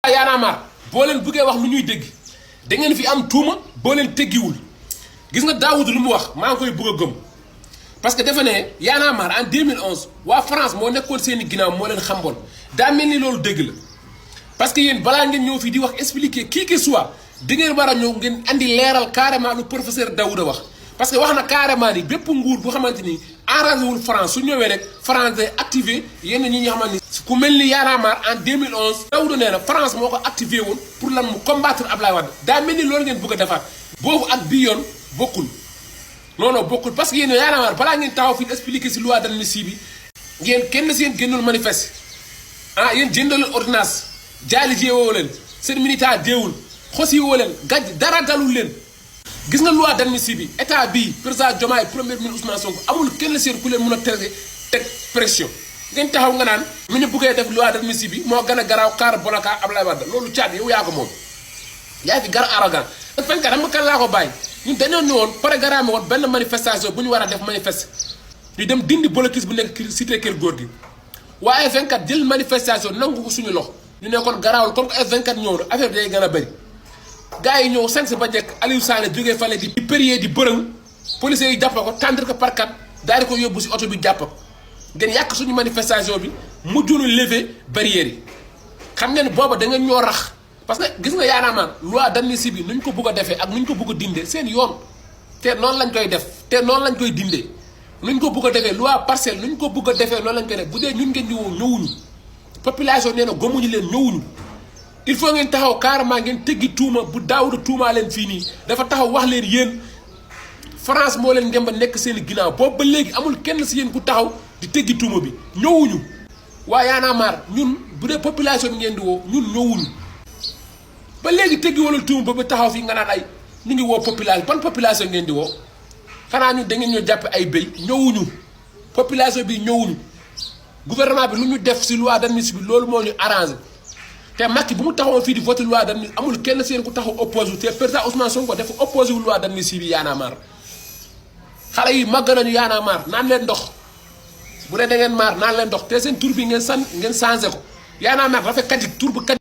Y'en a marre boo leen bëggee wax lu ñuy dégg da ngeen fi am tuuma boo leen teggiwul gis nga Daoud lu mu wax maa ngi koy bëgg a gëm parce que dafa ne Y'en a marre en 2011 waa France moo nekkoon seen i ginnaaw moo leen xamboon daa mel ni loolu dëgg la parce que yéen balaa ngeen ñëw fii di wax expliquer qui que soit da ngeen war a ñëw ngeen andi leeral carrément lu professeur Daouda wax parce que wax na carrément ni bépp nguur bu xamante ni arrangé wul France su ñëwee rek France day activé yenn ñi nga xamante ni ku mel ni Y'en a marre en 2011 Daouda nee na France moo ko activé woon pour lan mu combattre Ablaye Wade daa mel ni loolu ngeen bëgg a defaat boobu ak bii yoon bokkul non bokkul parce que yéen Y'en a marre balaa ngeen taxaw fii expliquer si loi d'amnistie bi ngeen kenn si yéen génnul manifeste ah yéen jëndal ordonnance jaali jéewoo leen seen militant jéewul xosi woo leen gàjj dara dalul leen gis nga loi d'amnistie bi état bii président Diomaye premier ministre Ousmane Sonko amul kenn seen ku leen mën a teg pression ngeen taxaw nga naan mu ñu buggee def loi d'amnistie bi moo gën a garaaw xaar bolaka Ablaye Wade loolu caat yow yaa ko moom yaa fi gar arrogant ak fenkat xam nga kan laa ko bàyyi ñun dañoo ne woon programme woon benn manifestation bu ñu war a def manifeste ñu dem dindi blocus bu nekk cité Kër Góor gi waaye F24 jël manifestation nangu ko suñu loxo ñu ne kon garaawul comme que F24 ñëw na affaire bi day gën a bëri gars yi ñëw sañ ba njëkk Aliou Sané jógee fale di périer di bërëng policiers yi jàpp ko tendre ko par kat daal di ko yóbbu si oto bi jàpp ko ngeen yàq suñu manifestation bi mujjoonu lever barrières yi xam ngeen booba da ngeen ñoo rax parce que gis nga Y'en a marre loi d'amnistie bi nuñ ko bugg a defee ak nuñ ko bugg a dindee seen yoon te noonu lañ koy def te noonu lañ koy dindee nuñ ko bugg a defee loi partielle nuñ ko bugg a defee noonu lañ koy def bu dee ñun ngeen di woo ñëwuñu population nee na gomuñu leen ñëwuñu il faut ngeen taxaw carrément ngeen teggi tuuma bu Daouda tuumaa leen fii nii dafa taxaw wax leen yéen France moo leen ngeen ba nekk seen i ginnaaw boobu ba léegi amul kenn si yéen ku taxaw di teggi tuuma bi ñëwuñu waa Y'en a marre ñun bu dee population bi ngeen di woo ñun ñëwuñu ba léegi teggi wala tuuma ba taxaw fii nga naan ay ñu ngi woo population ban population ngeen di woo xanaa ñun da ngeen ñoo jàppe ay béy ñëwuñu population bi ñëwuñu gouvernement bi lu ñu def si loi d'amnistie bi loolu moo ñu arrangé te Macky bu mu taxawoon fii di voté loi d'amnistie amul kenn seen ku taxaw opposé wu te président Ousmane Sonko dafa opposé wu loi d'amnistie bi Y'en a marre xale yi màgg nañu Y'en a marre naan leen ndox bu dee da ngeen maar naan leen ndox te seen tur bi ngeen changé ko Y'en a marre dafa kajik tur bu kajik